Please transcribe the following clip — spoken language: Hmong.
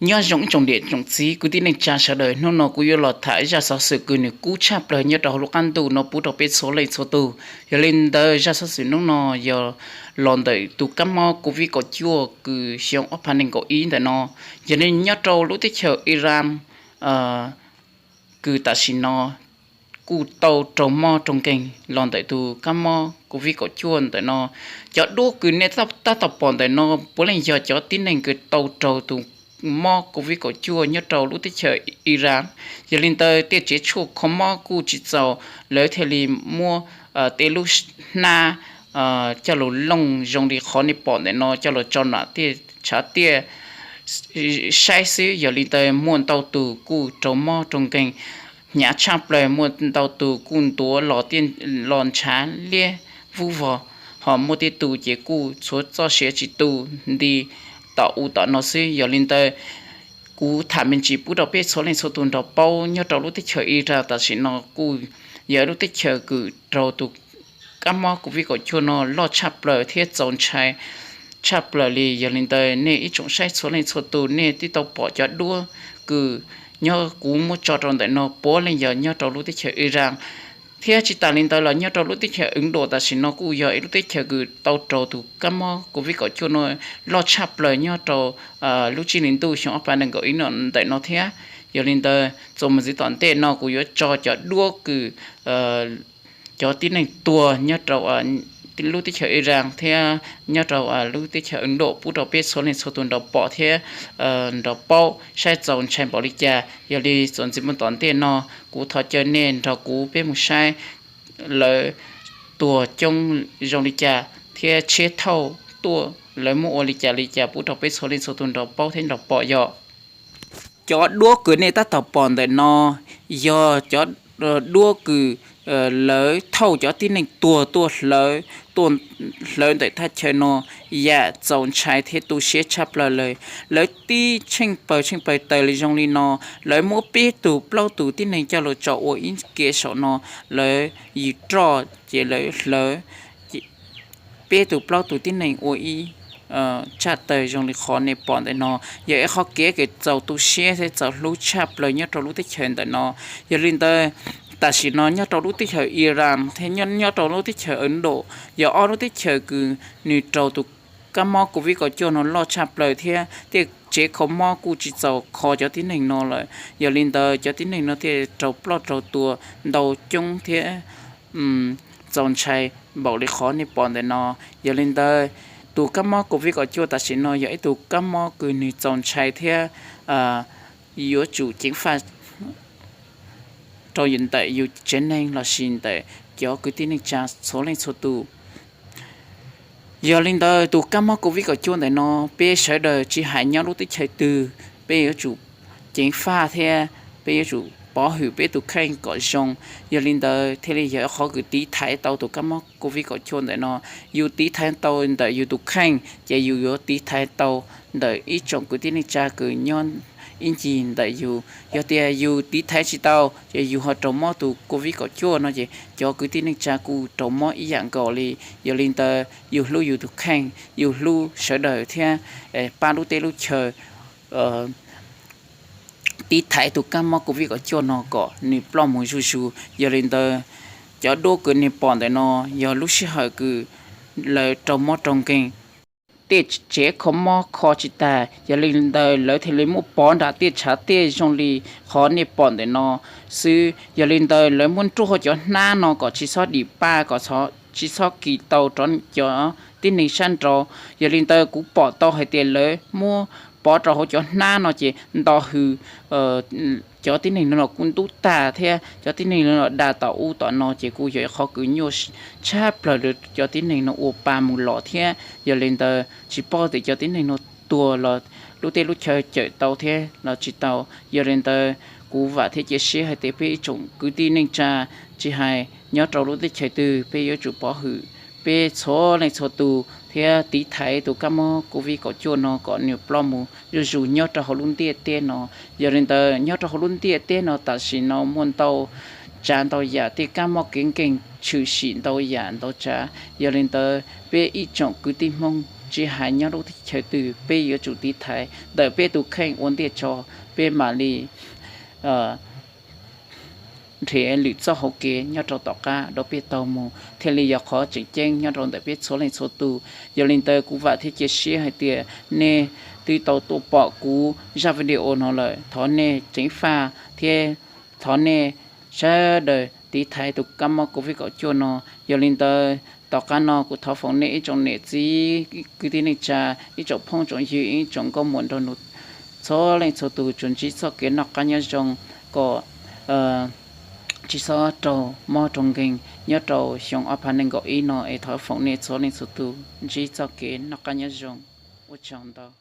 Nyob zoo ib tsoom niam tsoom txiv kwv tij neej tsa sawv daws, hnub no kuv yuav los tham zaj xov xwm kws nws kub tshaj plaws nyob rau hauv lub qab ntuj no pub rau peb txhua leej txhua tus. Yog li ntawd zaj xov xwm hnub no yog los ntawm tus kab mob covid kaum cuaj kws xyoo ob phav nees nkaum ib ntawm no, yog li nyob rau lub teb chaws Iran kws tam sim no kuj tau raug mob raug nkeeg los ntawm tus kab mob covid kaum cuaj ntawm no. Cov duab kws nej tab tom pom ntawm no puav leej yog cov tib neeg kws tau raug tus mob covid kaum cuaj nyob rau lub teb chaws Iran. Yog li ntawd tej tsev tshuaj kho mob kuj tsis txaus, lawv thiaj li muab tej lub hnab coj los looj zoo li qhov nej pom ntawm no coj los tso nram tej tshav tiaj saib xwb. Yog li ntawd muaj ntau tus kuj raug mob raug nkeeg hnyav tshaj plaws, muaj ntau tus kuj ntuav los ntshav liab vog vog, ho muaj tej tus ces kuj txhuav txoj sia tsis tu nti tom u tom no xwb. Yog li ntawd kuv tham me ntsis pub rau peb txhua leej txhua tus nrog paub, nyob rau lub teb chaws Iran tam sim no kuj yog ib lub teb chaws kws raug tus kab mob covid kaum cuaj no loj tshaj plaws thiab txaus ntshai tshaj plaws li. Yog li ntawd nej ib tsoom saib txhua leej txhua tus nej twb tau pom cov duab kws nyob kuv muab tso rau ntawm no puav leej yog nyob rau lub teb chaws Iran. Thiab tsis tas li ntawd los nyob rau lub teb chaws Ev Dam tam sim no kuj yog ib lub teb chaws kws tau raug tus kab mob covid kaum cuaj no loj tshaj plaws nyob rau lub tsib hlis ntuj xyoo ob phav nees nkaum ib ntawm no thiab. Yog li ntawd txuas mus ntxiv tom ntej no kuv yuav tso cov duab kws cov tib neeg tuag nyob rau lub teb chaws Iran thiab nyob rau lub teb chaws Ev Dam pub rau peb txhua leej txhua tus nrog pom thiab nrog paub saib txaus ntshai npaum li cas. Yog li txuas ntxiv mus tom ntej no kuv thov caw nej nrog kuv peb mus saib lawv tuag coob zoo li cas thiab tshiab thauj tuaj lawv muab ua li cas li cas pub rau peb txhua leej txhua tus nrog paub thiab nrog pom yog. Cov duab kws nej tab tom pom ntawm no yog cov duab kws lawv thauj cov tib neeg tuag tuaj hlawv, tuaj hlawv ntawm thaj chaw no, yam txaus ntshai thiab tu siab tshaj plaws lawm. Lawv tib tsheej pawg tsheej pawg taws li zoo li no, lawv muab peb tug plaub tug tib neeg coj los tso ua ib ke saum no, lawv yws roj ces lawv hlawv peb tug plaub tug tib neeg ua ib tsaj taws zoo li qhov nej pom ntawm no. Yog ib qhov kev kws txaus tu siab thiab txaus hlub tshaj plaws nyob rau lub teb chaws ntawm no. Yog li ntawd tam sim no nyob rau lub teb chaws Iran thiab nyob rau lub teb chaws Ev Dam yog ob lub teb chaws kws nws raug tus kab mob covid kaum cuaj no loj tshaj plaws thiab tej tsev kho mob kuj tsis txaus kho cov tib neeg no lawm. Yog li ntawd cov tib neeg no thiaj raug ploj raug tuag ntau coob thiab txaus ntshai npaum li qhov nej pom ntawm no. Yog li ntawd tus kab mob covid kaum cuaj tam sim no yog ib tug kab mob kws nws txaus ntshai thiab yuav tsum ceev faj rau ntawm yus tsev neeg lossis ntawm cov kwv tij neej tsa txhua leej txhua tus. Yog li ntawd tus kab mob covid kaum cuaj ntawm no peb sawv daws tsis hais nyob lub teb chaws twg peb yuav tsum ceev faj thiab peb yuav tsum pov hwm peb tus kheej kom zoo. Yog li ntawd thiaj li yog qhov kws tiv thaiv tau tus kab mob covid kaum cuaj ntawm no. Yus tiv thaiv tau ntawm yus tus kheej ces yus yuav tiv thaiv tau ntawm ib tsoom kwv tij neej tsa kws nyob ib ncig ntawm yus. Yog tias yus tiv thaiv tsis tau ces yus ho raug mob tus covid kaum cuaj no ces cov kwv tij neej tsa kuj raug mob ib yam nkaus li. Yog li ntawd yus hlub yus tus kheej, yus hlub sawv daws thiab pab lub teb lub chaw tiv thaiv tus kab mob covid kaum cuaj no kom nws ploj mus zuj zus. Yog li ntawd cov duab kws nej pom ntawm no yog lub sij hawm kws lawv raug mob raug nkeeg, tej tsev kho mob kho tsis tag, yog li ntawd lawv thiaj li muab pov nram tej tshav tej zoo li qhov nej pom ntawm no xwb. Yog li ntawd lawv muab nruj hauv cov hnab no kom tsis txhob dim paj, kom tsis txhob kis tau rov cov tib neeg sab nraud. Yog li ntawd kuv pom tau hais tias lawv muab pov rau hauv cov hnab no ces nto hws cov tib neeg no los kuj ntub tag thiab cov tib neeg no los da tom ub tom no ces kuj yog qhov kws nyuaj tshaj plaws rau cov tib neeg no ua pa mus los thiab. Yog li ntawd tsis paub tias cov tib neeg no tuag los lub teb lub chaw cawm tau thiab los tsis tau. Yog li ntawd kuv vam thiab cia siab hais tias peb ib tsoom kwv tij neej tsa tsis hais nyob rau lub teb chaws twg peb yuav tsum pov hwm peb txhua leej txhua tus thiab tiv thaiv tus kab mob covid kaum cuaj no kom nws ploj mus zuj zus nyob rau hauv lub ntiaj teb no. Yog li ntawd nyob rau hauv lub ntiaj teb no tam sim no muaj ntau tsav ntau yam tej kab mob kev nkeeg tshwm sim ntau yam ntau tsav. Yog li ntawd peb ib tsoom kwv tij Hmoob tsis hais nyob lub teb chaws twg, peb yuav tsum tiv thaiv ntawm peb tus kheej ua ntej tso, peb mam li nrhiav lwm txoj hauv kev nyob rau tom qab rau peb taug mus thiaj li yog qhov tseem ceeb nyob rau ntawm peb txhua leej txhua tus. Yog li ntawd kuv vam thiab cia siab hais tias nej twb tau tuaj pom kuv zaj video no lawm, thov nej ceev faj thiab thov nej sawv daws tiv thaiv tus kab mob covid kaum cuaj no. Yog li ntawd tom qab no kuv thov foom nej ib tsoom niam txiv kwv tij neej tsa, ib tsoom phooj tsoom ywg, ib tsoom nkauj muam nraug nus, txhua leej txhua tus tsuas ntsib txoj kev noj qab nyob zoo, kom tsis txhob raug mob raug nkeeg nyob rau xyoo ob phav nees nkaum ib no es thov foom nej txhua leej txhua tus ntsib txoj kev noj qab nyob zoo. Ua tsaug ntau.